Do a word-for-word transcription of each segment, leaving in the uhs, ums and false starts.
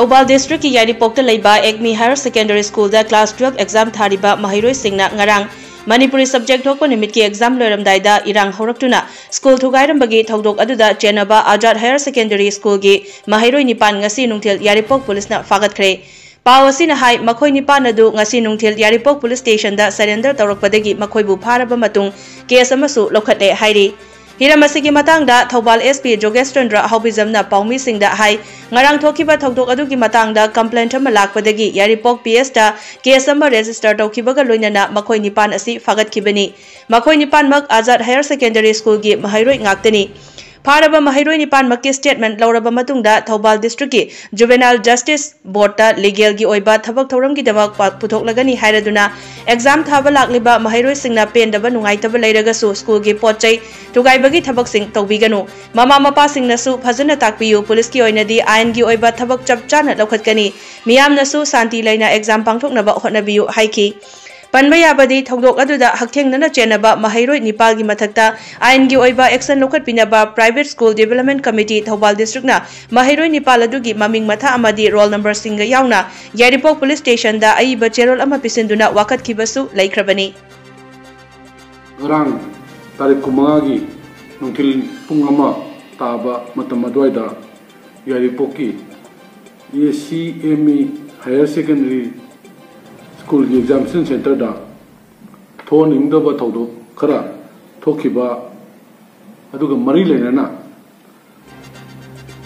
ꯊꯧꯕꯥꯜ ꯗꯤꯁꯇ꯭ꯔꯤꯛꯀꯤ ꯌꯥꯏꯔꯤꯄꯣꯛꯇ ꯂꯩꯕ ꯑꯦꯛꯃꯤ higher secondary ꯁ꯭ꯀꯨꯜꯗ ꯀ꯭ꯂꯥꯁ ꯇꯨꯌꯦꯜꯐ ꯑꯦꯛꯖꯥꯝ ꯊꯥꯔꯤꯕ ꯃꯍꯩꯔꯣꯏꯁꯤꯡꯅ ꯉꯔꯥꯡ ꯃꯅꯤꯄꯨꯔꯤ ꯁꯕꯖꯦꯛ ꯊꯣꯛꯄ ꯅꯨꯃꯤꯠꯀꯤ ꯑꯦꯛꯖꯥꯝ ꯂꯣꯏꯔꯝꯗꯥꯏꯗ ꯏꯔꯥꯡ ꯍꯧꯔꯛꯇꯨꯅ ꯁ꯭ꯀꯨꯜ ꯊꯨꯒꯥꯏꯔꯝꯕꯒꯤ ꯊꯧꯗꯣꯛ ꯑꯗꯨꯗ ꯆꯦꯟꯅꯕ ꯑꯥꯖꯥꯗ ꯍꯥꯌꯔ ꯁꯦꯀꯦꯟꯗꯔꯤ ꯁ꯭ꯀꯨꯜꯒꯤ ꯃꯍꯩꯔꯣꯏ ꯅꯤꯄꯥꯟ ꯉꯁꯤ ꯅꯨꯡꯊꯤꯜ ꯌꯥꯏꯔꯤꯄꯣꯛ ꯄꯨꯂꯤꯁꯅ ꯐꯥꯒꯠꯈ꯭ꯔꯦ꯫ ꯄꯥꯎ ꯑꯁꯤꯅ ꯍꯥꯏ, ꯃꯈꯣꯏ ꯅꯤꯄꯥꯟ ꯑꯗꯨ ꯉꯁꯤ ꯅꯨꯡꯊꯤꯜ ꯌꯥꯏꯔꯤꯄꯣꯛ ꯄꯨꯂꯤꯁ ꯁ꯭ꯇꯦꯁꯟꯗ ꯁꯔꯦꯟꯗꯔ ꯇꯧꯔꯛꯄꯗꯒꯤ ꯃꯈꯣꯏꯕꯨ ꯐꯥꯔꯕ ꯃꯇꯨꯡ ꯀꯦꯁ ꯑꯃꯁꯨ ꯂꯧꯈꯠꯂꯦ ꯍꯥꯏꯔꯤ꯫ ꯍꯤꯔꯝ ꯑꯁꯤꯒꯤ ꯃꯇꯥꯡꯗ ꯊꯧꯕꯥꯜ ꯑꯦꯁ ꯄꯤ ꯖꯣꯒꯦꯁ ꯆꯟꯗ꯭ꯔ ꯍꯥꯎꯕꯤꯖꯝꯅ ꯄꯥꯎꯃꯤꯁꯤꯡꯗ ꯍꯥꯏ, ꯉꯔꯥꯡ ꯊꯣꯛꯈꯤꯕ ꯊꯧꯗꯣꯛ ꯑꯗꯨꯒꯤ ꯃꯇꯥꯡꯗ ꯀꯝꯄ꯭ꯂꯦꯟꯠ ꯑꯃ ꯂꯥꯛꯄꯗꯒꯤ ꯌꯥꯏꯔꯤꯄꯣꯛ ꯄꯤ ꯑꯦꯁꯇ ꯀꯦꯁ ꯑꯃ ꯔꯦꯖꯤꯁꯇꯔ ꯇꯧꯈꯤꯕꯒ ꯂꯣꯏꯅꯅ ꯃꯈꯣꯏ ꯅꯤꯄꯥꯟ ꯑꯁꯤ ꯐꯥꯒꯠꯈꯤꯕꯅꯤ꯫ ꯃꯈꯣꯏ ꯅꯤꯄꯥꯟꯃꯛ ꯑꯥꯖꯥꯗ ꯍꯥꯌꯔ ꯁꯦꯀꯦꯟꯗꯔꯤ ꯁ꯭ꯀꯨꯜꯒꯤ ꯃꯍꯩꯔꯣꯏ ꯉꯥꯛꯇꯅꯤ꯫ ꯐꯥꯔꯕ ꯃꯍꯩꯔꯣꯏ ꯅꯤꯄꯥꯟꯃꯛꯀꯤ ꯁ꯭ꯇꯦꯠꯃꯦꯟꯠ ꯂꯧꯔꯕ ꯃꯇꯨꯡꯗ ꯊꯧꯕꯥꯜ ꯗꯤꯁꯇ꯭ꯔꯤꯛꯀꯤ ꯖꯨꯕꯦꯅꯥꯏꯜ ꯖꯁꯇꯤꯁ ꯕꯣꯔꯗꯇ ꯂꯤꯒꯦꯜꯒꯤ ꯑꯣꯏꯕ ꯊꯕꯛ ꯊꯧꯔꯝꯒꯤꯗꯃꯛ ꯄ-, ꯄꯨꯊꯣꯛꯂꯒꯅꯤ ꯍꯥꯏꯔꯗꯨꯅ ꯑꯦꯛꯖꯥꯝ ꯊꯥꯕ ꯂꯥꯛꯂꯤꯕ ꯃꯍꯩꯔꯣꯏꯁꯤꯡꯅ ꯄꯦꯟꯗꯕ ꯅꯨꯡꯉꯥꯏꯇꯕ ꯂꯩꯔꯒꯁꯨ ꯁ꯭ꯀꯨꯜꯒꯤ ꯄꯣꯠ ꯆꯩ ꯊꯨꯒꯥꯏꯕꯒꯤ ꯊꯕꯛꯁꯤꯡ ꯇꯧꯕꯤꯒꯅꯨ꯫ ꯃꯃꯥ ꯃꯄꯥꯁꯤꯡꯅꯁꯨ ꯐꯖꯅ ꯇꯥꯛꯄꯤꯌꯨ꯫ ꯄꯨꯂꯤꯁꯀꯤ ꯑꯣꯏꯅꯗꯤ ꯑꯥꯏꯟꯒꯤ ꯑꯣꯏꯕ ꯊꯕꯛ ꯆꯞ ꯆꯥꯅ ꯂꯧꯈꯠꯀꯅꯤ꯫ ꯃꯤꯌꯥꯝꯅꯁꯨ ꯁꯥꯟꯇꯤ ꯂꯩꯅ ꯑꯦꯛꯖꯥꯝ ꯄꯥꯡꯊꯣꯛꯅꯕ ꯍꯣꯠꯅꯕꯤꯌꯨ ꯍꯥꯏꯈꯤ꯫ ꯄꯟꯕ ꯌꯥꯕꯗꯤ, ꯊꯧꯗꯣꯛ ꯑꯗꯨꯗ ꯍꯛꯊꯦꯡꯅꯅ ꯆꯦꯟꯅꯕ ꯃꯍꯩꯔꯣꯏ ꯅꯤꯄꯥꯜꯒꯤ ꯃꯊꯛꯇ ꯑꯥꯏꯟꯒꯤ ꯑꯣꯏꯕ ꯑꯦꯛꯁꯟ ꯂꯧꯈꯠꯄꯤꯅꯕ Private School Development Committee Thoubal ꯗꯤꯁꯇ꯭ꯔꯤꯛꯅ ꯃꯍꯩꯔꯣꯏ ꯅꯤꯄꯥꯜ ꯑꯗꯨꯒꯤ ꯃꯃꯤꯡ ꯃꯊꯥ ꯑꯃꯗꯤ ꯔꯣꯜ ꯅꯝꯕꯔꯁꯤꯡꯒ ꯌꯥꯎꯅ ꯌꯥꯏꯔꯤꯄꯣꯛ ꯄꯨꯂꯤꯁ ꯁ꯭ꯇꯦꯁꯟꯗ ꯑꯏꯕ ꯆꯦꯔꯣꯜ ꯑꯃ ꯄꯤꯁꯤꯟꯗꯨꯅ ꯋꯥꯀꯠꯈꯤꯕꯁꯨ ꯂꯩꯈ꯭ꯔꯕꯅꯤ꯫ ꯉꯔꯥꯡ ꯇꯥꯔꯤꯛ ꯀꯨꯟꯃꯉꯥꯒꯤ ꯅꯨꯡꯊꯤꯜ ꯄꯨꯡ ꯑꯃ ꯇꯥꯕ ꯃꯇꯝ ꯑꯗꯨꯋꯥꯏꯗ ꯌꯥꯏꯔꯤꯄꯣꯛꯀꯤ ꯑꯦ ꯁꯤ ꯑꯦꯝ ꯏ ꯍꯥꯌꯔ ꯁꯦꯀꯦꯟꯗꯔꯤ ꯁ꯭ꯀꯨꯜꯒꯤ ꯑꯦꯛꯖꯥꯃꯤꯅꯦꯁꯟ ꯁꯦꯟꯇꯔꯗ ꯊꯣꯛꯍꯟꯅꯤꯡꯗꯕ ꯊꯧꯗꯣꯛ ꯈꯔ ꯊꯣꯛꯈꯤꯕ ꯑꯗꯨꯒ ꯃꯔꯤ ꯂꯩꯅꯅ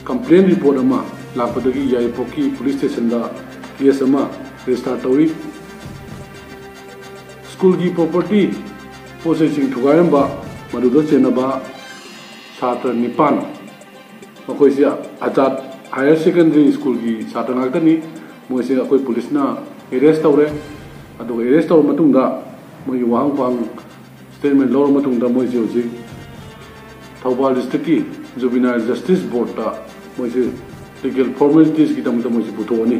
ꯀꯝꯄ꯭ꯂꯦꯟ ꯔꯤꯄꯣꯔꯠ ꯑꯃ ꯂꯥꯛꯄꯗꯒꯤ ꯌꯥꯏꯔꯤꯄꯣꯛꯀꯤ ꯄꯨꯂꯤꯁ ꯁ꯭ꯇꯦꯁꯟꯗ ꯀꯦꯁ ꯑꯃ ꯔꯦꯖꯤꯁꯇꯥꯔ ꯇꯧꯏ꯫ ꯁ꯭ꯀꯨꯜꯒꯤ ꯄ꯭ꯔꯣꯄꯔꯇꯤ, ꯄꯣꯠ ꯆꯩꯁꯤꯡ ꯊꯨꯒꯥꯏꯔꯝꯕ, ꯃꯗꯨꯗ ꯆꯦꯟꯅꯕ ꯁꯥꯇ꯭ꯔ ꯅꯤꯄꯥꯟ, ꯃꯈꯣꯏꯁꯤ ꯑꯖꯥꯗ ꯍꯥꯌꯔ ꯁꯦꯀꯦꯟꯗꯔꯤ ꯁ꯭ꯀꯨꯜꯒꯤ ꯁꯥꯇ꯭ꯔ ꯉꯥꯛꯇꯅꯤ꯫ ꯃꯣꯏꯁꯦ ꯑꯩꯈꯣꯏ ꯄꯨꯂꯤꯁꯅ ꯑꯦꯔꯦꯁ ꯇꯧꯔꯦ꯫ ꯑꯗꯨꯒ ꯑꯦꯔꯦꯁ ꯇꯧꯔꯕ ꯃꯇꯨꯡꯗ ꯃꯣꯏꯒꯤ ꯋꯥꯍꯪ ꯄꯥꯎꯍꯪ ꯁ꯭ꯇꯦꯠꯃꯦꯟ ꯂꯧꯔꯕ ꯃꯇꯨꯡꯗ ꯃꯣꯏꯁꯦ ꯍꯧꯖꯤꯛ ꯊꯧꯕꯥꯜ ꯗꯤꯁꯇ꯭ꯔꯤꯛꯀꯤ ꯖꯨꯕꯤꯅꯥꯏꯜ ꯖꯁꯇꯤꯁ ꯕꯣꯔꯗꯇ ꯃꯣꯏꯁꯦ ꯂꯤꯒꯦꯜ ꯐꯣꯔꯃꯦꯂꯤꯇꯤꯁꯀꯤꯗꯃꯛꯇ ꯃꯣꯏꯁꯦ ꯄꯨꯊꯣꯛꯑꯅꯤ꯫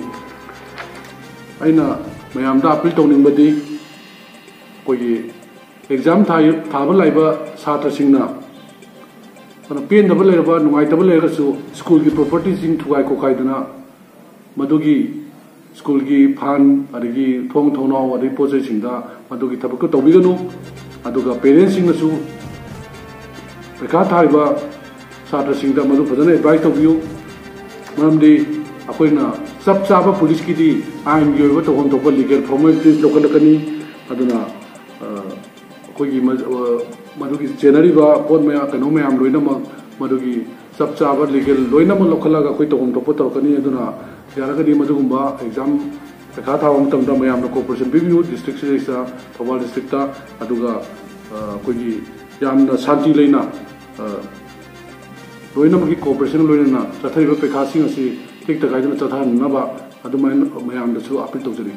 ꯑꯩꯅ ꯃꯌꯥꯝꯗ ꯑꯄꯤꯜ ꯇꯧꯅꯤꯡꯕꯗꯤ, ꯑꯩꯈꯣꯏꯒꯤ ꯑꯦꯛꯖꯥꯝ ꯊꯥ-, ꯊꯥꯕ ꯂꯥꯛꯏꯕ ꯁꯥꯇ꯭ꯔꯁꯤꯡꯅ ꯐꯅ ꯄꯦꯟꯗꯕ ꯂꯩꯔꯕ, ꯅꯨꯡꯉꯥꯏꯇꯕ ꯂꯩꯔꯒꯁꯨ, ꯁ꯭ꯀꯨꯜꯒꯤ ꯄ꯭ꯔꯣꯄꯔꯇꯤꯁꯤꯡ ꯊꯨꯒꯥꯏ ꯈꯣꯠꯀꯥꯏꯗꯅ ꯃꯗꯨꯒꯤ ꯁ꯭ꯀꯨꯜꯒꯤ ꯐꯥꯟ, ꯑꯗꯒꯤ ꯊꯣꯡ ꯊꯣꯡꯅꯥꯎ, ꯑꯗꯒꯤ ꯄꯣꯠ ꯆꯩꯁꯤꯡꯗ ꯃꯗꯨꯒꯤ ꯊꯕꯛꯇꯨ ꯇꯧꯕꯤꯒꯅꯨ꯫ ꯑꯗꯨꯒ ꯄꯦꯔꯦꯟꯁꯁꯤꯡꯅꯁꯨ ꯄꯩꯈꯥ ꯊꯥꯔꯤꯕ ꯁꯥꯇ꯭ꯔꯁꯤꯡꯗ ꯃꯗꯨ ꯐꯖꯅ ꯑꯦꯗꯚꯥꯏꯁ ꯇꯧꯕꯤꯌꯨ꯫ ꯃꯔꯝꯗꯤ ꯑꯩꯈꯣꯏꯅ ꯆꯞ ꯆꯥꯕ ꯄꯨꯂꯤꯁꯀꯤꯗꯤ ꯑꯥꯏꯟꯒꯤ ꯑꯣꯏꯕ ꯇꯧꯐꯝ ꯊꯣꯛꯄ ꯂꯤꯒꯦꯜ ꯐꯣꯔꯃꯦꯂꯤꯇꯤꯁ ꯂꯧꯈꯠꯂꯛꯀꯅꯤ꯫ ꯑꯗꯨꯅ, ꯑ, ꯑꯩꯈꯣꯏꯒꯤ ꯃ-, ꯑ, ꯃꯗꯨꯒꯤ ꯆꯦꯟꯅꯔꯤꯕ ꯄꯣꯠ ꯃꯌꯥꯝ, ꯀꯩꯅꯣ ꯃꯌꯥꯝ ꯂꯣꯏꯅꯃꯛ, ꯃꯗꯨꯒꯤ ꯆꯞ ꯆꯥꯕ ꯂꯤꯒꯦꯜ ꯂꯣꯏꯅꯃꯛ ꯂꯧꯈꯠꯂꯒ ꯑꯩꯈꯣꯏ ꯇꯧꯐꯝ ꯊꯣꯛꯄ ꯇꯧꯔꯛꯀꯅꯤ꯫ ꯑꯗꯨꯅ ꯌꯥꯔꯒꯗꯤ ꯃꯗꯨꯒꯨꯝꯕ ꯑꯦꯛꯖꯥꯝ ꯄꯩꯈꯥ ꯊꯥꯕ ꯃꯇꯝꯗ ꯃꯌꯥꯝꯅ ꯀꯣꯑꯣꯄꯔꯦꯁꯟ ꯄꯤꯕꯤꯌꯨ, ꯗꯤꯁꯇ꯭ꯔꯤꯛꯁꯤꯗꯩꯁꯤꯗ, ꯊꯧꯕꯥꯜ ꯗꯤꯁꯇ꯭ꯔꯤꯛꯇ꯫ ꯑꯗꯨꯒ, ꯑ, ꯑꯩꯈꯣꯏꯒꯤ ꯌꯥꯝꯅ ꯁꯥꯟꯇꯤ ꯂꯩꯅ, ꯑ, ꯂꯣꯏꯅꯃꯛꯀꯤ ꯀꯣꯑꯣꯄꯔꯦꯁꯟ ꯂꯣꯏꯅꯅ ꯆꯠꯊꯔꯤꯕ ꯄꯩꯈꯥꯁꯤꯡ ꯑꯁꯤ ꯇꯦꯛꯇ ꯀꯥꯏꯗꯅ ꯆꯠꯊꯍꯟꯅꯕ ꯑꯗꯨꯃꯥꯏꯅ ꯃꯌꯥꯝꯗꯁꯨ ꯑꯄꯤꯜ ꯇꯧꯖꯔꯤ꯫